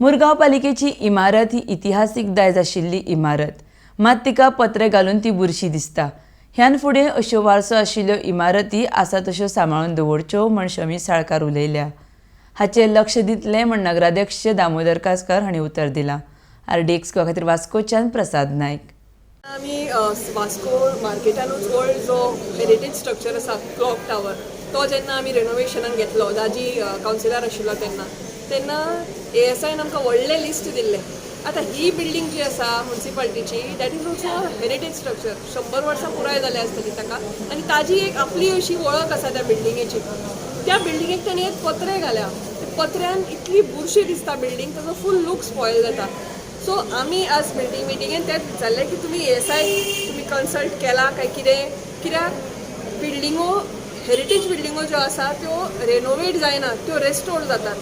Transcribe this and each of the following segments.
मुरगांव पालिकेची इमारत ही इतिहासीक दायज आशिल्ली इमारत, मात तिका पत्रे घालून ती बुरशी दिसता. ह्यान फुडें अश्यो वारसो आशिल्ल्यो इमारती आसा तश्यो सांबाळून दवरच्यो म्हण शमी साळकार उलयल्या. हाचेर लक्ष दितले म्हण नगराध्यक्ष दामोदर कासकार हांणी उतर दिलां. आरडीएक्स गोवा खातीर वास्कोच्यान प्रसाद नायक. आमी वास्को मार्केटानूच ओल्ड जो हेरिटेज स्ट्रक्चर आसा, क्लॉक टावर, तो जेन्ना आमी रेनोवेशनाक घेतलो, दाजी कावन्सिलर आशिल्लो तेन्ना, तेन्ना एएसआयन आमकां व्हडलें लिस्ट दिल्लें. आतां ही बिल्डींग जी आसा मुन्सिपालिटीची, that is also heritage structure. 100 वर्सां पुराय जाल्या आसतली ताका आनी ताजी एक आपली अशी वळख आसा त्या बिल्डिंगेची. त्या बिल्डिंगेक ताणें एक पत्रे घाल्या. ते पत्र्यान इतली बुरशी दिसता बिल्डींग, ताजो फूल लूक स्पॉयल जाता. सो आमी आज मिटिंगेन तेंच विचारलें की तुमी एएसआय तुमी कन्सल्ट केला काय कितें? कित्याक बिल्डिंगो, हेरिटेज बिल्डिंगो ज्यो आसा त्यो रेनोवेट जायना, त्यो रेस्टोर जातात.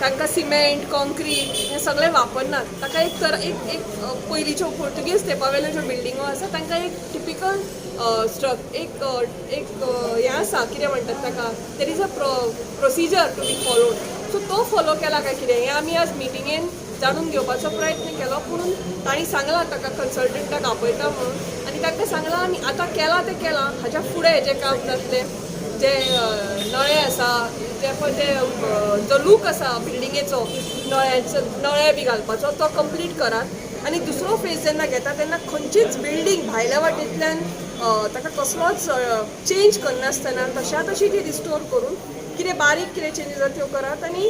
तांकां सिमेंट, कॉन्क्रीट हें सगळें वापरनात. ताका एक तर एक एक पयलींच्यो पोर्तुगीज तेंपा वेल्यो ज्यो बिल्डिंगो आसा, तांकां एक टिपिकल स्ट्रक एक एक हें आसा, कितें म्हणटात ताका, there is a procedure to be followed. So तो फॉलो केला काय कितें हें आमी आज मिटिंगेन जाणून घेवपाचो प्रयत्न केलो. पूण तांणी सांगलां ताका कन्सल्टंटाक आपयता म्हणून आनी तांकां सांगलां, आमी आतां केलां तें केलां, हाच्या फुडें जें काम जातलें, जे नळे आसा, जे पळय ते जो लूक आसा बिल्डिंगेचो, नळ्यांचो, नळे बी घालपाचो, तो कंप्लीट करात आनी दुसरो फेज जेन्ना घेता तेन्ना खंयचीच बिल्डींग भायल्या वाटेंतल्यान ताका कसलोच चेंज करनासतना तशा तशी ती रिस्टोर करून कितें बारीक कितें चेंजीस आसा त्यो करात आनी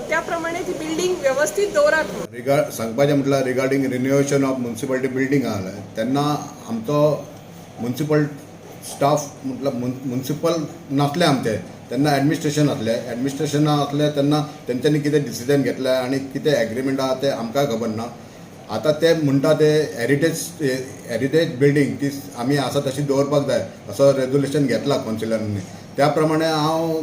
त्या प्रमाणे ती बिल्डींग वेवस्थीत दवरात म्हणून. सांगपाचें म्हटल्यार, regarding renovation of municipality building आसलें तेन्ना आमचो मुन्सिपल स्टाफ, म्हटल्यार मुन्सिपल नासलें आमचें तेन्ना, एडमिनिस्ट्रेशन आसलें. एडमिनिस्ट्रेशना आसलें तेन्ना तेंच्यांनी कितें डिसिजन घेतलें आनी कितें एग्रीमेंट आहा तें आमकां खबर ना. आतां ते म्हणटा ते हेरिटेज बिल्डींग ती आमी आसा तशी दवरपाक जाय असो रेजोल्युशन घेतला कावन्सिलरांनी. त्या प्रमाणे हांव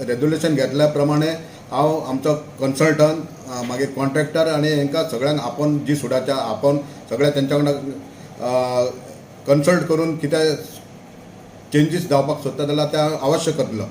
रेजोल्युशन घेतल्या प्रमाणे हांव आमचो कन्सल्टंट, मागीर कॉन्ट्रॅक्टर आनी हांकां सगळ्यांक आपोवन, जी सुडाच्या आपोवन सगळे तेंच्या वांगडा कन्सल्ट करून कितें चेंजीस जावपाक सोदता जाल्यार ते अवश्य करतलो.